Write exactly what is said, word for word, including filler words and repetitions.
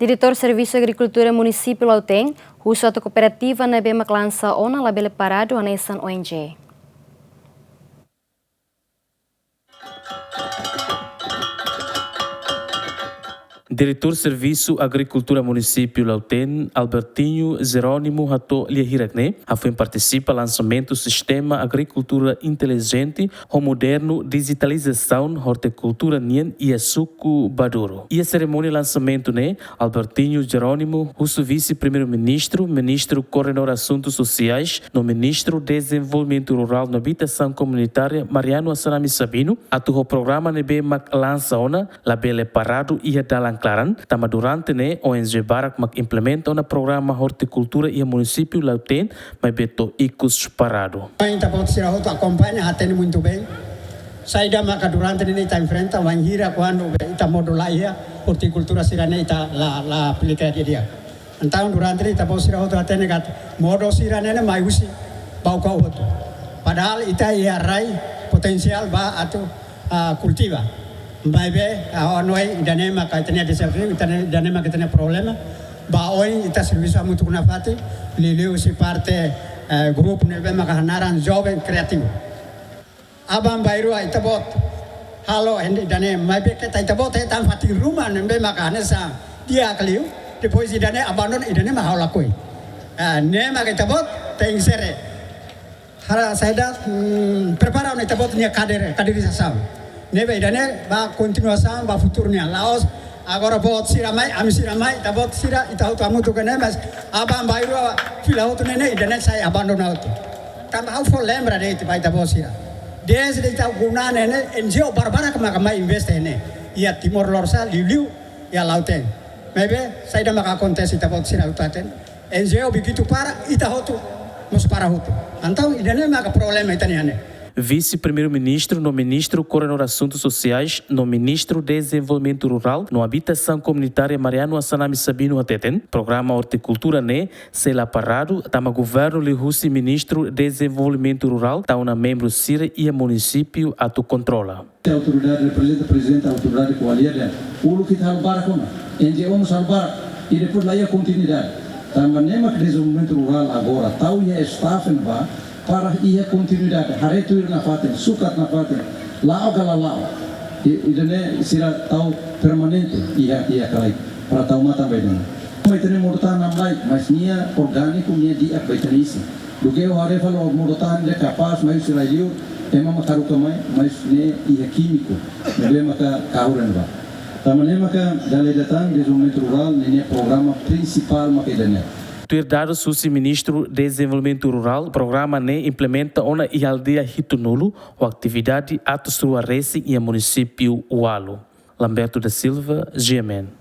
Diretór Servisu Agrikultura Munisípiu Lautém husu atu kooperativa ne'ebé mak lansa ona labele paradu hanesan O N G. Diretór Servisu Agrikultura Munisípiu Lautém, Albertinho Jerónimo, hato'o lia hirak ne'e hafoin partisipa lansamentu sistema agrikultura intelijente ho modernu dijitalizasaun ortikultura nian iha suku Baduro. Iha serimónia lansamentu ne'e, Albertinho Jerónimo husu Vise-Primeiru-Ministru, Ministru Koordenadór Asuntus Sosiais no Ministru Dezenvolvimentu Rurál no Abitasaun Komunitária, Mariano Assanami Sabino, atu ho programa ne'ebé mak lansa ona labele paradu iha dalan klaran, tanba durante ne'e O N G barak mak implementa ona programa ortikultura iha munisípiu Lautém, maibé to'o ikus paradu. Ita-boot sira hotu akompaña, hatene muitu bein saida maka durante ne'e ita enfrenta, wainhira kuandu ita modo la iha, ortikultura sira-ne'e ita la, la aplika didi'ak. Entaun durante ne'e ita-boot sira hotu hatene katak modo sira-ne'e ne'e mai husi Baucau hotu. Padahal ita iha rai potensiál ba atu, ah, kultiva. Maibé, ah, ha'u hanoin ida-ne'e maka ita-nia dezafiu, ita-nia, ida-ne'e maka ita-nia problema. Ba oin ita servisu hamutuk nafatin, liuliu husi parte, eh, grupu ne'ebé maka hanaran Joven Kreativu. Aban-bainrua ita-boot halo hanesan ida-ne'e, maibé keta ita-boot hetan fatin ruma ne'ebé maka hanesan di'ak liu, depois ida-ne'e abandona, ida-ne'e mak ha'u lakohi. Ah, ne'e maka ita-boot tenke ser, hara saida, hmm, prepara ona ita-boot nia kader, kaderizasaun. Ne'ebé ida-ne'e ba kontinuasaun ba futuru nian. La'ós agora boot sira mai, ami sira mai, ita-boot sira, ita hotu hamutuk ne'e, mas aban-bainrua fila hotu ne'e ne'e, ida-ne'e sai abandona hotu. Tanba ha'u fó lembra de'it ba ita-boot sira. Dezde ita-nia ne'e ne'e, N G O barbarak maka mai investe ne'e. Iha Timor Lorosa'e, liuliu iha Lautém. Maibé saida maka akontese, ita-boot sira hotu hatene. N G O begitu para, ita hotu mós para hotu. Entaun ida-ne'e maka problema ita-nia ne'e. Vise-Primeiru-Ministru no Ministru Koordenadór Asuntus Sosiais no Ministru Dezenvolvimentu Rurál no Abitasaun Komunitária, Mariano Assanami Sabino, hateten programa ortikultura ne'e sei la paradu, tanba governu liuhusi Ministru Dezenvolvimentu Rurál tau ona membru sira iha munisípiu atu kontrola. Autoridade reprezenta, prezidente autoridade ko'alia dehan uluk ita halo barak ona, N G O mós halo barak, i depois la iha kontinuidade. Tanba ne'e mak dezenvolvimentu rurál agora tau iha staff ne'ebá para iha kontinuidade, haree tuir nafatin, sukat nafatin, la'o ka la la'o. I, ida-ne'e sira tau permanente iha, iha kalaik, para tau matan ba ida-ne'e. Mai ita-nia modo-tahan namlaik, mas nia orgániku, nia di'ak ba ita-nia isin. Duké ó haree fali modo-tahan ne'e kapás, mas sira liu, ema mak haruka mai, mas ne'e iha kímiku, ne'ebé maka kahur ne'ebá. Tanba ne'e maka dala ida tan dezenvolvimentu rurál ne'e nia programa prinsipál maka ida-ne'e. Tuir dadus husi Ministru Dezenvolvimentu Rurál, programa ne'e implementa ona iha aldeia hitunulu, ho atividade atus rua resin iha munisípiu ualu. Lamberto da Silva, G M N.